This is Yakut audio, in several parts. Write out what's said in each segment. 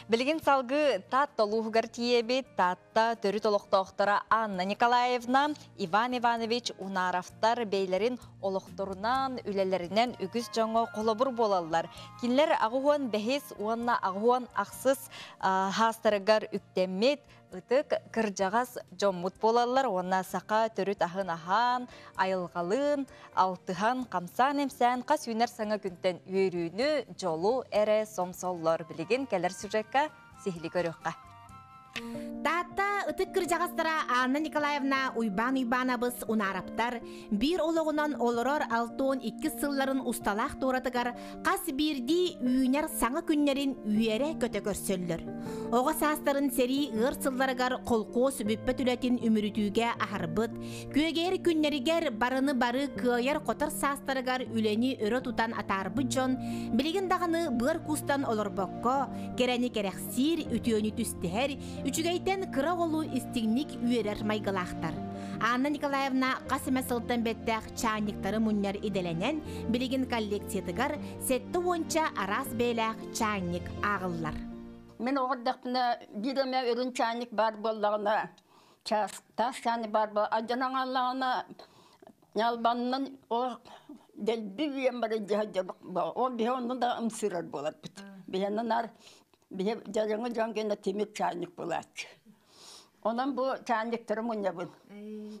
Билигин салгыы Таатта улууһугар тиийэбит. Таатта төрүт олохтоохторо Анна Николаевна, Иван Иванович Унаровтар бэйлэрин олохторунан, үлэлэринэн үгүс дьоҥҥо холобур буолаллар. Кинилэр аҕыс бэһис уонна аҕыс ахсыс хаастарыгар үктэммит ытык кырдьаҕас дьоммут буолаллар уонна саха төрүт аһын аһаан, айылҕалыын, алтыһан, хамсаан-имсээн хас үүнэр саҥа күнтэн үөрүүнү, дьолу эрэ сомсоллор. Билигин кэлэр сюжекка сиһили көрүөххэ. Таатта ытык кырдьаҕастара Анна Николаевна Уйбаан Уйбаанабыс Унаараптар биир олоҕунан олорор 62 сылларын усталаах туоратыгар хас биирдии үүнэр саҥа күннэрин үөрэ-көтө көрсөллөр. Оҕо саастарын сэрии ыар сылларыгар холкуос бүппэт үлэтин үмүрүтүүгэ аһарбыт, күөгэйэр күннэригэр барыны бары кыайар-хотор саастарыгар үлэни өрө тутан атаарбыт дьон билигин даҕаны быар куустан олорбокко, кэрэни кэрэхсиир, үтүөнү түстэһэр, үчүгэйтэн кыра оҕолуу истиҥник үөрэр майгылаахтар. Анна Николаевна хас эмэ сылтан бэттэх чаанньыктары мунньар идэлэнэн, билигин коллекциятыгар 70-ча араас бэйэлээх чаанньык ааҕыллар. Мин оҕордохпуна биир эмэ үрүн чаанньык баар буоллаҕына, таас чаанньык баар буол алдьанан хааллаҕына, ньалбаннан ол дэлби үйэм бары дьаһайдьар ол биһи онно да ымсыырар буоларбыт. Биһиэнэ наар биһи дьарыҥы дьон гэнэ тимир чаанньык буолааччы. Онон бу чаанньыктары мунньабын.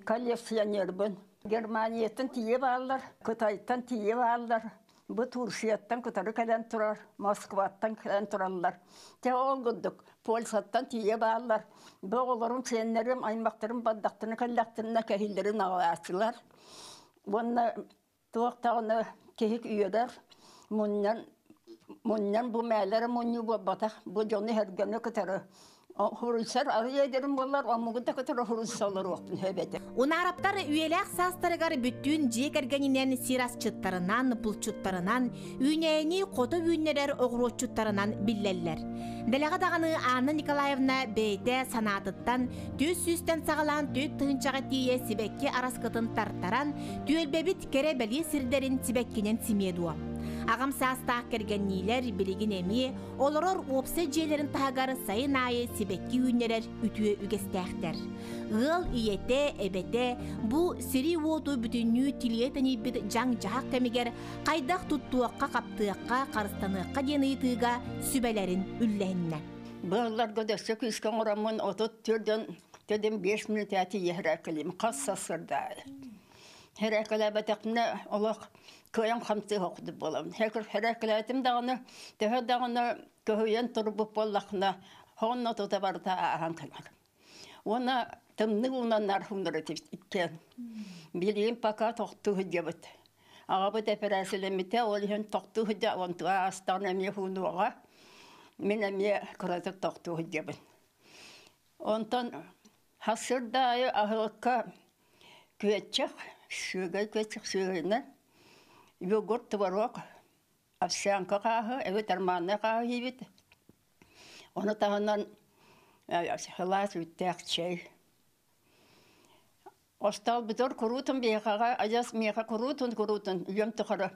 Коллекционербын. Германияттан тиийэ бааллар, Кытайтан тиийэ бааллар, бу Турцияттан кытары кэлэн турар, Москваттан кэлэн тураллар. Те ол курдук Польшаттан тиийэ бааллар. Бу оҕолорум, сиэннэрим, аймахтарым бардахтарына кэллэхтэринэ кэһиилэрин аҕалааччылар. Уонна туох даҕаны киһи үөрэр, мунньан мунньан бу мээлэрэ мунньуу буолбатах, бу дьону сэргэни кытары хуруйсар арыйа дэрим буоллар, омугу да кытары хуруйса олоруохпун сөп этэ. Унаараптар үйэлээх саастарыгар бүттүүн дьиэ кэргэнинэн сир асчыттарынан, булчуттарынан, үүнээйини хото үүннэрэр оҕуруотчуттарынан биллэллэр. Дэлэҕэ даҕаны Анна Николаевна бэйэтэ санаатыттан түөрт сүүстэн саҕалаан 4 тыһыынчаҕа тиийэ сибэкки араскытын тартаран, түөлбэбит кэрэ-бэлиэ сирдэрин сибэккинэн симиэ дуо? Аҕам саастаах кэргэнниилэр билигин эмиэ олорор уопсай дьиэлэрин таһыгар сайын аайы сибэкки үүннэрэр үтүө үгэстээхтэр. Ыал ийэтэ, эбэтэ бу сири-уоту бүтүннүү тилийэ тэнийбит дьаҥ-дьаһах кэмигэр хайдах туттуохха-хаптыахха, харыстаныахха диэн ыйытыыга сүбэлэрин үллэһиннэ. Быалларга дөссө күүскэ оҥороммун 34-дөн төдүм 5 мүнүүтэ тиийэ кэлим хас сарсыарда. Херээкэлээбэтэхпинэ олох кыайан хамсыы охтубут буолабын. Херээкэлээтим даҕаны, төһө даҕаны көһүйэн турбут буоллахпына, сонно тута барыта ааһан кэлэр. Уонна тымныы уунан архымнар иккиэн. Билигин пока тохтуу сылдьабыт. Аҕабыт эпэрээсилэммитэ, ол иһин тохтуу сылдьа, онтуга аастаҕына эмиэ хуунуоҕа. Мин эмиэ кыратык тохтуу сылдьабын. Онтон сарсыарда аайы аһылыкка күөччэх, сүөгэй күөччэх сүөгэйинэн йогурт, творог, овсянка хааһы, эбэтэр манна хааһы сиибит. Ону таһынан сылаас үүттээх чэй. Остуолбутугар куруутун биһиэхэҕэ адьас миэхэ куруутун-куруутун үйэм тухары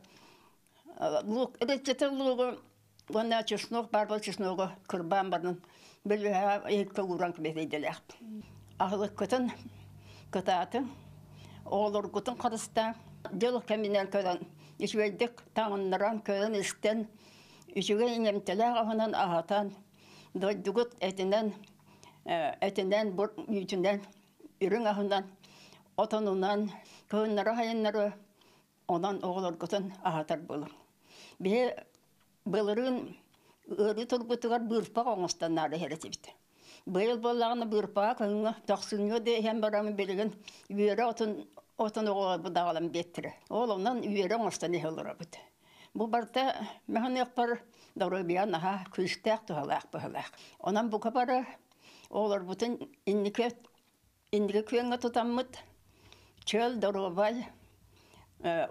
лук итиччэтэ лугу уонна чеснок баар буол чесногу кырбаан баран бөлүһэҕэ иһиккэ ууран кэбиһэрдэлээхпин. Аһылыккытын кытаатыҥ, оҕолоргутун харыстааҥ, дьыл кэминэн көрөн үчүгэйдик таҥыннаран көрөн-истэн үчүгэй иҥэмтэлээх аһынан аһатан дойдугут этинэн этинэн үүтүнэн үрүҥ аһынан отонунан кыһыннары-сайыннары онон оҕолоргутун аһатар буолуҥ. Биһи былырыын ыарыы турбутугар быырпах оҥостон наада иһэр этибит. Быйыл буоллаҕына быырпаҕа кыһыҥҥы тохсунньу да иһэн баран билигин үөрэ отун отун оҕолорбут даҕалан биэттэрэ. Ол онон үөрэ оҥостон иһэ олоробут. Бу барыта мөһөнүөхпэр доруобуйа наһаа күүстээх туһалаах быһыылаах. Онон бука бары оҕолорбутун инники инники күөҥҥэ тутаммыт чөл доруобай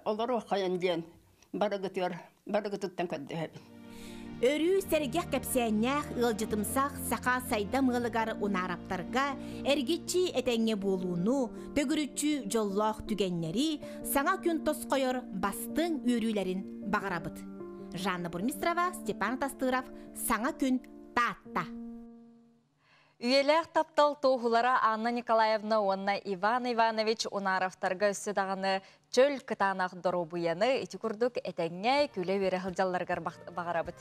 олоруоххайын диэн барыгытыгар барыгытыттан көрдөһөбүн. Өрүү сэргэх кэпсээннээх ыалдьытымсах саха сайдам ыалыгар унаараптарга эргиччи этэҥҥэ буолууну, төгүрүччү дьоллоох түгэннэри, саҥа күн тосхойор бастыҥ үөрүүлэрин баҕарабыт. Жанна Бурмистрова, Степан Тастыров, Саҥа күн. Таатта. Үйэлээх таптал туоһулара Анна Николаевна уонна Иван Иванович Унаровтарга өссө даҕаны чөл кытаанах доруобуйаны ити курдук этэҥҥэ күлэ-үөрэ сылдьалларыгар баҕарабыт.